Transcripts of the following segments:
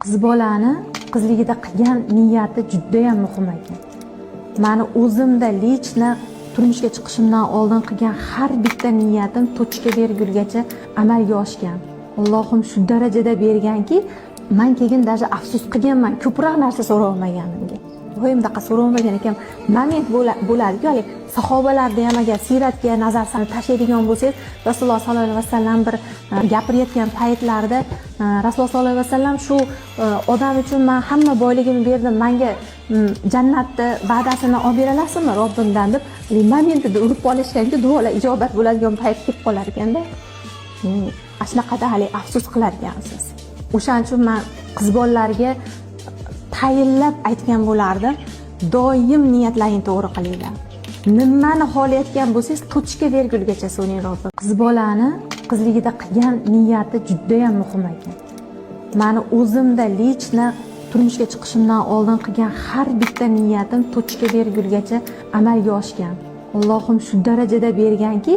Qiz bolani qizligida qilgan niyati judayam muhim ekan. Mani o'zimda лично turmushga chiqishimdan oldin qilgan har bitta niyatim точка vergulgacha amalga oshgan. Allohim shu darajada berganki, man keyin даже afsus qilganman ko'proq narsa so'rolmaganimga. Voy, bunaqa so'rolmagan ekan. Moment bo'ladiku, haligi sahobalarda ham, agar siyratga nazar solib tashlaydigan bo'lsangiz, Rasululloh sollallohu alayhi vasallam bir gapirayotgan paytlarida Rasululloh sollallohu alayhi vasallam "Shu odam uchun man hamma boyligimni berdim, manga jannatni va'dasini olib bera olasizmi Robbimdan?" deb, momentida urib qolishganku, duolar ijobat bo'ladigan payt kelib qolar ekanda. Ana shunaqada haligi afsus qilar ekansiz. O'shaning uchun man qiz bolalarga tayinlab aytgan bo'lardim: doim niyatlaringni to'g'ri qilinglar. Nimani xohlayotgan bo'lsangiz, точка vergulgacha so'rang Robbim. Qiz bolani qizligida qilgan niyati judayam muhim ekan. Mani o'zimda лично turmushga chiqishimdan oldin qilgan har bitta niyatim точка vergulgacha amalga oshgan. Allohim shu darajada berganki,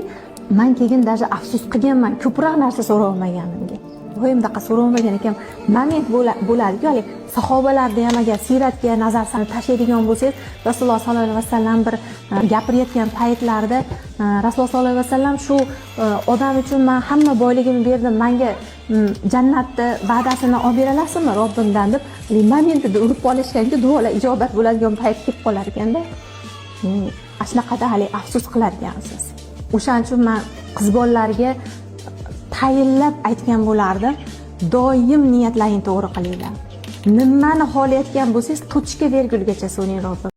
man keyin даже afsus qilganman ko'proq narsa so'rolmaganimga. Voy, bunaqa so'rolmagan ekan. Moment bo'ladiku, haligi sahobalarda ham, agar siyratga nazar solib tashlaydigan bo'lsangiz, Rasululloh sollallohu alayhi vasallam bir gapirayotgan paytlarida Rasululloh sollallohu alayhi vasallam "Shu odam uchun man hamma boyligimni berdim, manga jannatni va'dasini olib bera olasizmi Robbimdan?" deb, momentida urib qolishganku, duolar ijobat bo'ladigan payt kelib qolar ekanda. Ana shunaqada haligi afsus qilar ekansiz. O'shaning uchun man qiz bolalarga tayinlab aytgan bo'lardim: doim niyatlaringni to'g'ri qilinglar. Nimani xohlayotgan bo'lsangiz, точка vergulgacha so'rang Robbim.